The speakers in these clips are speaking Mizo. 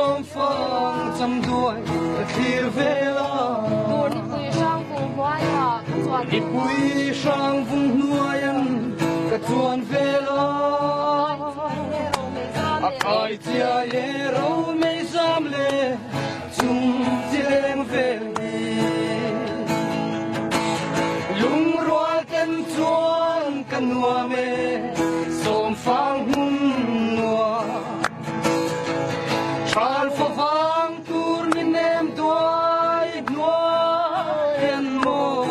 Sawm fang cham duai ka thlir vel a. Dur nipui hrang vung hnuaia ka chuan vel a. Nipui hrang vung hnuaian ka chuan vel a. A kai chiai e ro mei zam le chung chi leng vel hi. Lungrual ten chuan ka nuam e sawm fang hmun nuam. Thal favang tur min nem duai hnuai an maw.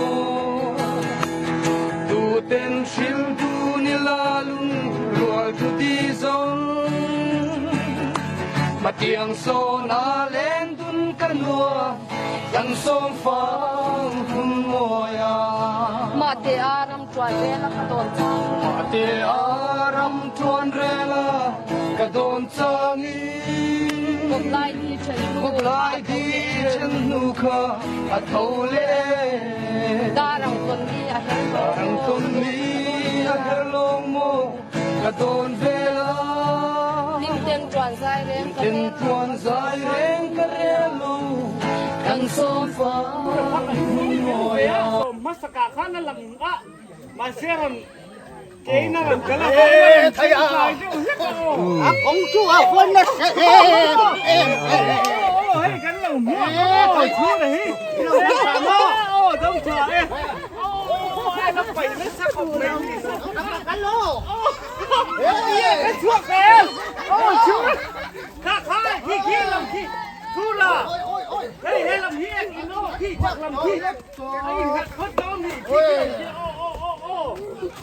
Tu ten hril du ni la lung rual thu ti zawng. Hmatiang sawn a len dun ka nuam kan sawm fang hun mawi a. Mahte a ram tuan rel a ka dawn chang. Mahte a ram tuan rel a ka dawn changin. Kawp lai di then hnu. Kawp lai di then hnu kha a tho leh. Darang tawn mi a her lawng maw. Darang tawn mi a her lawng maw ka dawn vel a. Limten tuan zai reng ka rel lo. Limten tuan zai reng ka rel lo. Kan sawm fang hun mawi a. Hmasakah khan a lang a, mahse rawn keina rawn kal a, tlai deuh hlek a aw. A kawng chu a huan nasa em em em. Aw hei kan lo hmuak a aw chhun a hi. Aw dam tha e. Aw a la paih nasa khawp mai ni. Ka chhuak em. Aw chhun. Kha kha khi khi lam khi thu la. Hei he lam hi eng in aw khi chak lam khi. A innghat phawt dawn ni khi khi lam khi aw aw aw aw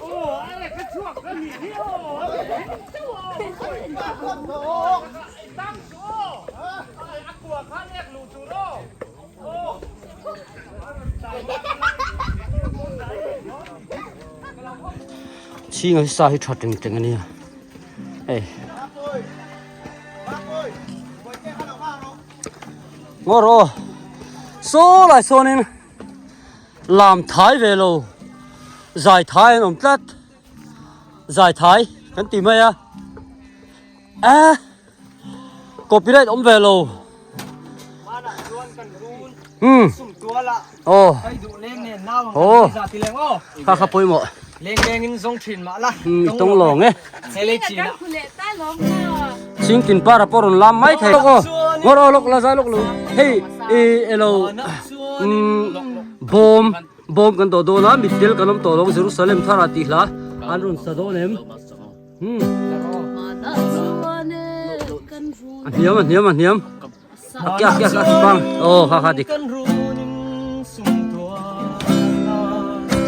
aw a ka chhuak ka ni hi aw tang chu aw a kua kha lek luh tur aw aw. Chhinga hi sa hi tha teng teng ania hei. Ngaw rawh saw lai sawnin lam thai ve lo zai thai an awm tlat zai thai kan ti mai a a copyright awm ve lo um aw aw kha kha pawimawh um tawng lawng e. Chingtin para pawh rawn lam mai thei aw ngawr aw lawk la zai lawk lo hei i elo umm bawm bawm kan dawh dawn a mittel kan awm tawh lo Jerusalem thar ah tih hla an rawn sa dawn em umm a hniam a hniam a hniam a kiak kiak a bang aw ha ha dik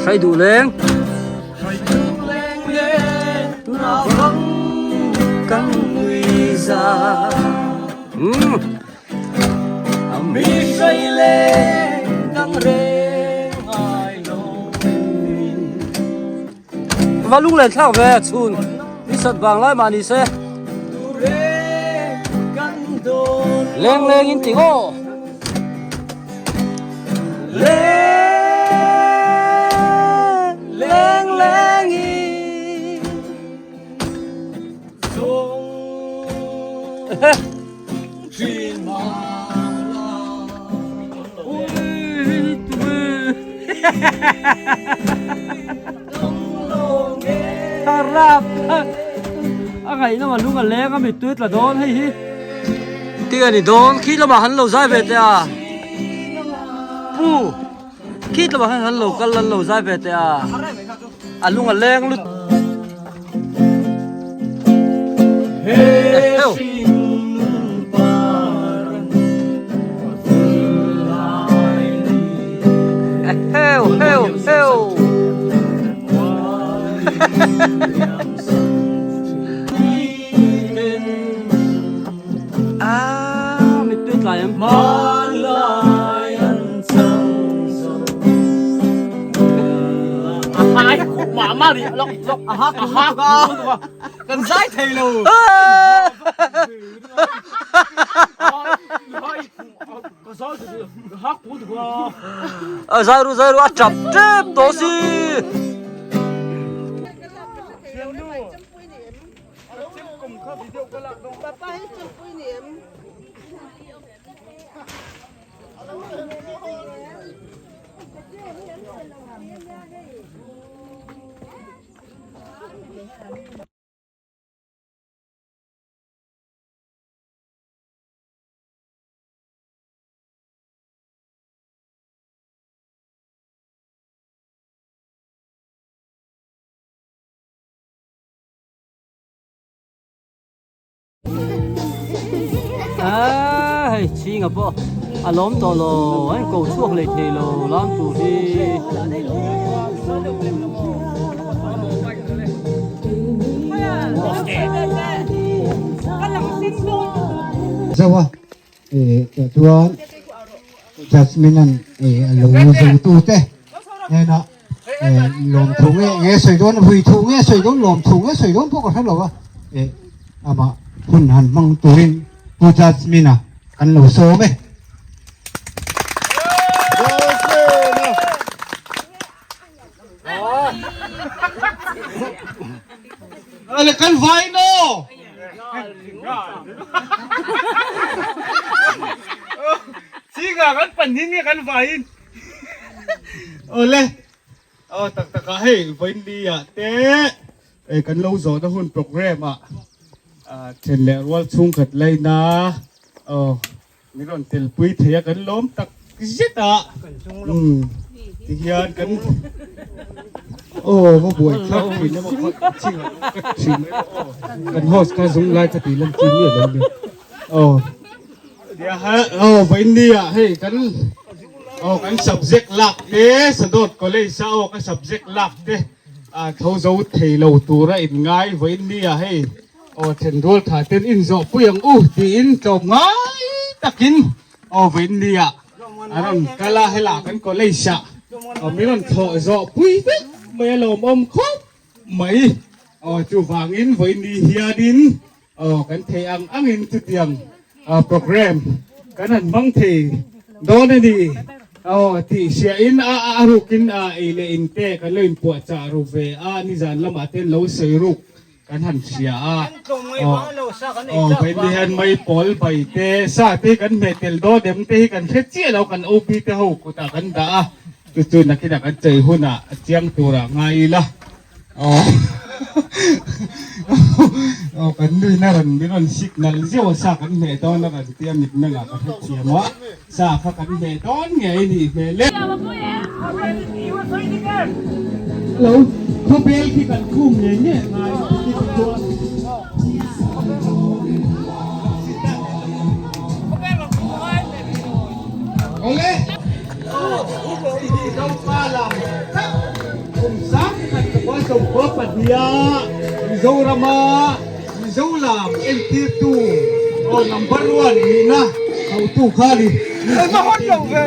hrai duh leng Va lung len thlak ve chhun ni sat vang lai mah ni se leng leng in ti ngaw leng leng in Rap a ngaihna ma lung a leng a mittui tla dawn hei hi ti a ni dawn khi lamah han lo zai ve teh a pu khi lamah khan han lo kal an lo zai ve teh a a lung a leng lut Heo heo heo Ah mittui tlai em Kan zai thei lo. A zai ru zai ru a tap tep tawh si. hei chhinga pawh a lawm tawh lo a in ko chhuak leh thei lo lam tur hi. Zo a eh tah chuan Jasmine an eh a lo zo tu te hnenah eh lawmthu nge nge sawi dawn vui thu nge sawi dawn lawmthu nge sawi dawn pawh ka hre lo a eh amah hun han hmang turin Pu Jasmine a kan lo sawm e. Ale kan vai no. Chinga kan panin nge kan vaiin. Ole. Aw tak tak ah hei vawiin ah te eh kan lo zawhna hun program ah then leh rual chhungkhat laina aw min rawn telpui thei a kan lawm tak zet a umm tihian kan aw va buai thlak thin emaw kha ching a lo cut thin mai aw kan host kha zung lai kha tih lam chi miah lo nia aw aw vawiin ah hei kan Aw kan subject lak te Sadawt College a aw ka subject lak te a tho zo thei lo tura in ngai vawiin ni a hei aw thenrual tha ten in zawh pui ang u tiin tlawm ngai takin aw vawiin ni a a rawn kal a hela kan college ah aw min rawn thawh zawh pui vek mai a lawmawm khawp mai aw chuvangin vawiin ni hianin Aw kan thei ang angin chutiang program kan han hmang thei dawn a ni. Aw tih hriain a a rukin a ei leh in te kan lo inpuahchah ru ve a, nizan lamah te lo sawi ruk kan han hria a. Aw aw vawiin hian mai pawl bai te sa te hi kan hmeh tel dawn em te hi kan hre chiah lo kan OB te ho kutah kan dah a, chu chu nakinah kan chei hunah a chiang turah ngai ila. Aw kan nuina rawn min rawn signal zeuh a sa kan hmeh dawn a rawn tia mitmeng ah ka hrethiam a sa kha kan hmeh dawn ngei a nih hmel e. Hello khawbel khi kan khum ngei ngei a ngai ti te chuan. Awle. Kum 1962 Mizorama Mizo lam entirtu aw number one nihna hotu kha ni. Eng a hawn lo ve.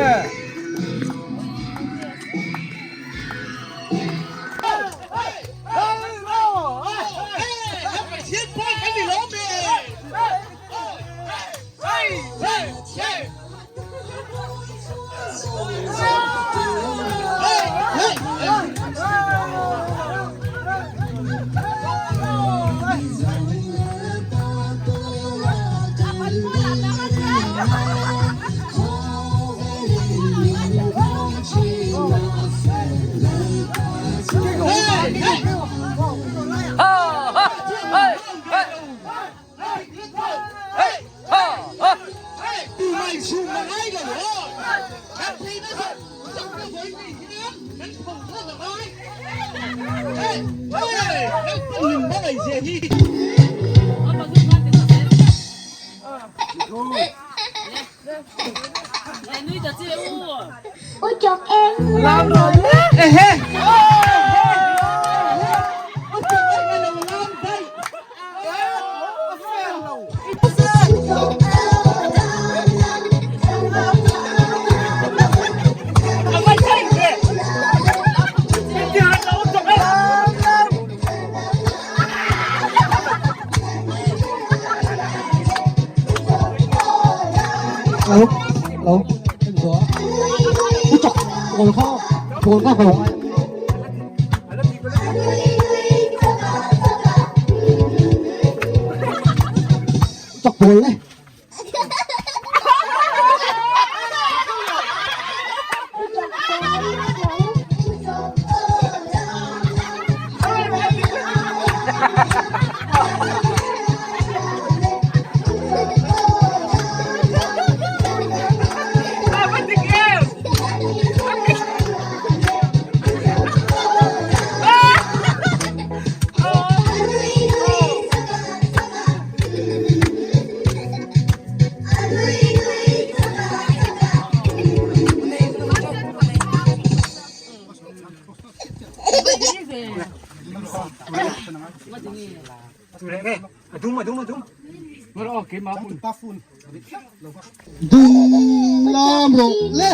Dum lam rawh le.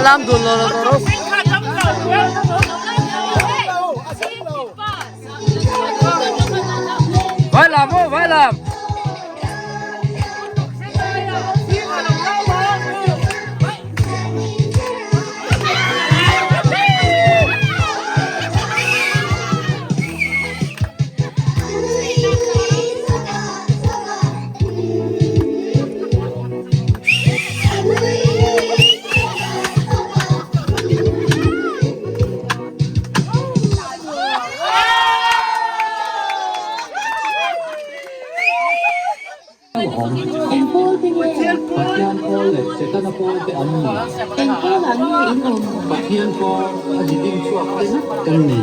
Lam dun lo lo ro. Vai làm ô, vai làm. Eng pawl te nge? Pathian pawl leh Setana pawl te an ni. Eng pawlah nge in awm? Pathian pawl a ziding chhuak te ngat kan ni.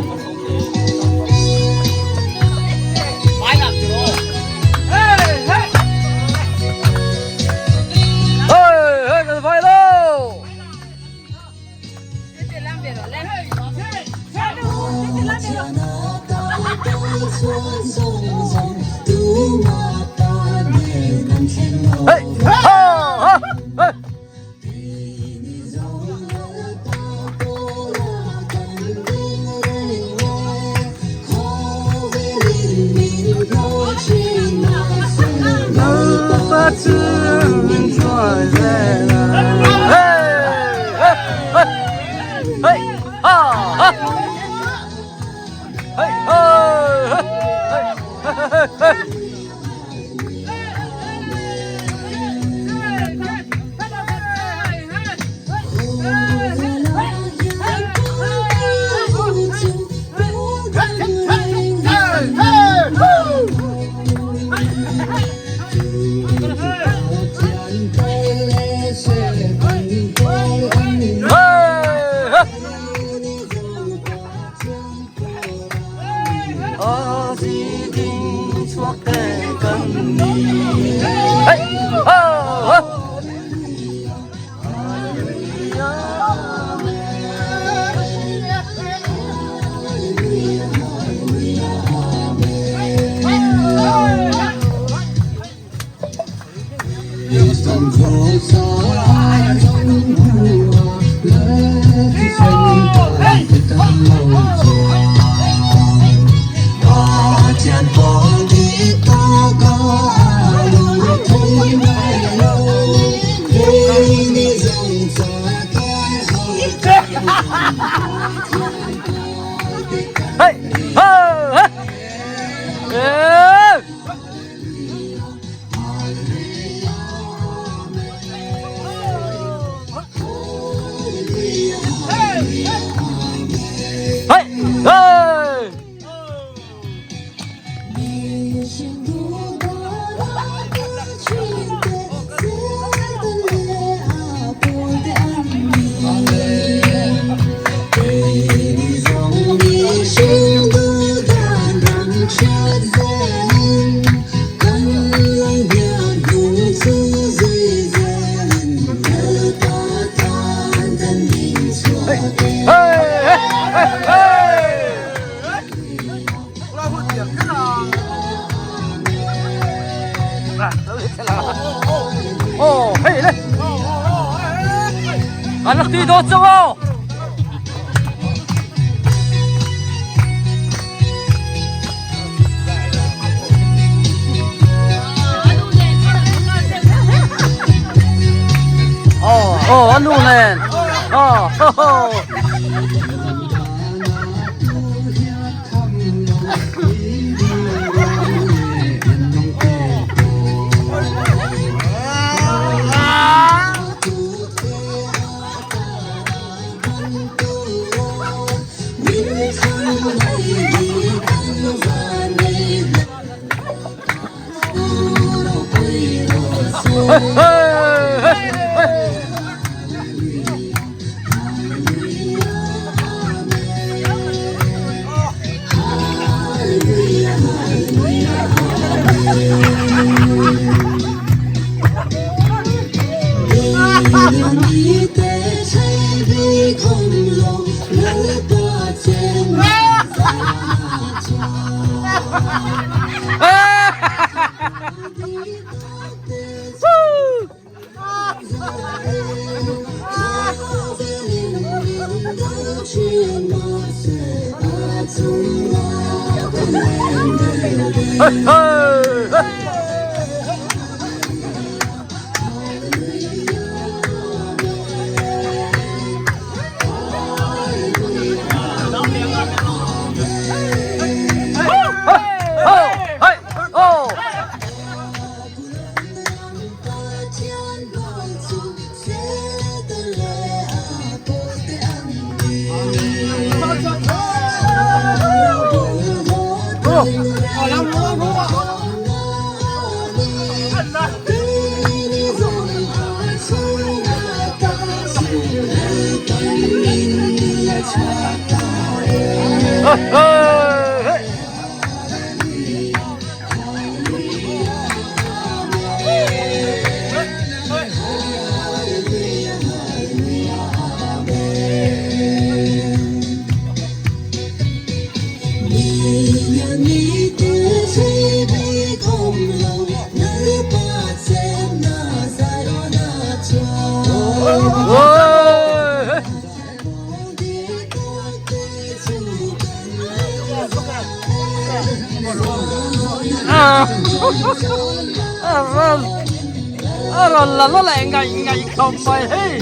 A rawn la la leh ngaih ngaih khawp mai hei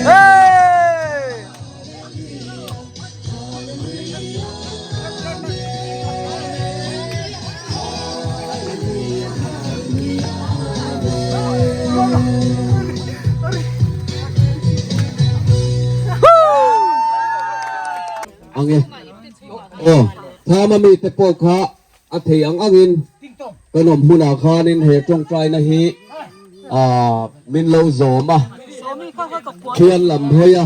hey. Ang e. Aw, thama mi te pawh kha a thei ang angin kan awm hmunah khanin he tawngtaina hi min lo zawm a, thian lam hawi a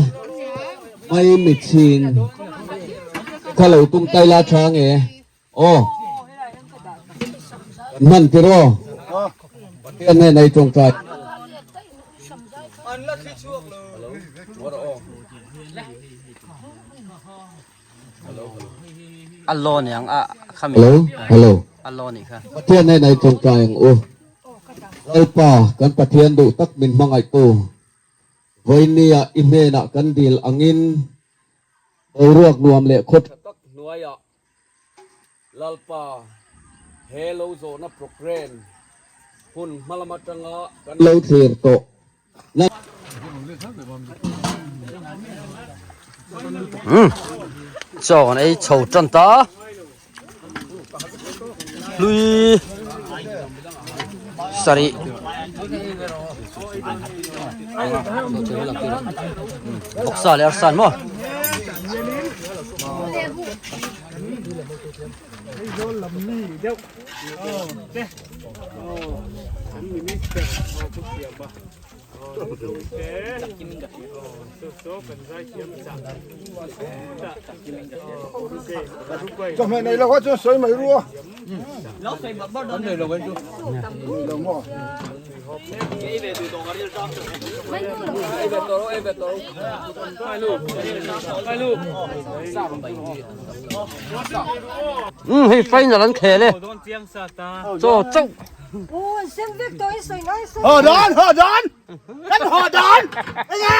mai mitchhin kha lo tum tai la tha nge aw kan hman tiraw Pathian nen a i tawngtai. A law niang a khami. Hello, hello. A law nih kha. Pathian nen ai tawngtai ang u. Lalpa kan Pathian duh tak min hmangaihtu. Vawinia i hnenah kan dil angin boruak nuam leh khaw tha tak hnuaiah Lalpa he lo zawhna programme hun hmalam atanga kan lo thlir tawh. Chaw kan ei chho tan ta hlui sarih bawksa leh arsa maw. Chawhmeh nei lo kha chuan sawi mai ru a. Hei final an khel e. Chaw chauh. Haw dawn, haw dawn. Kan haw dawn. Enge?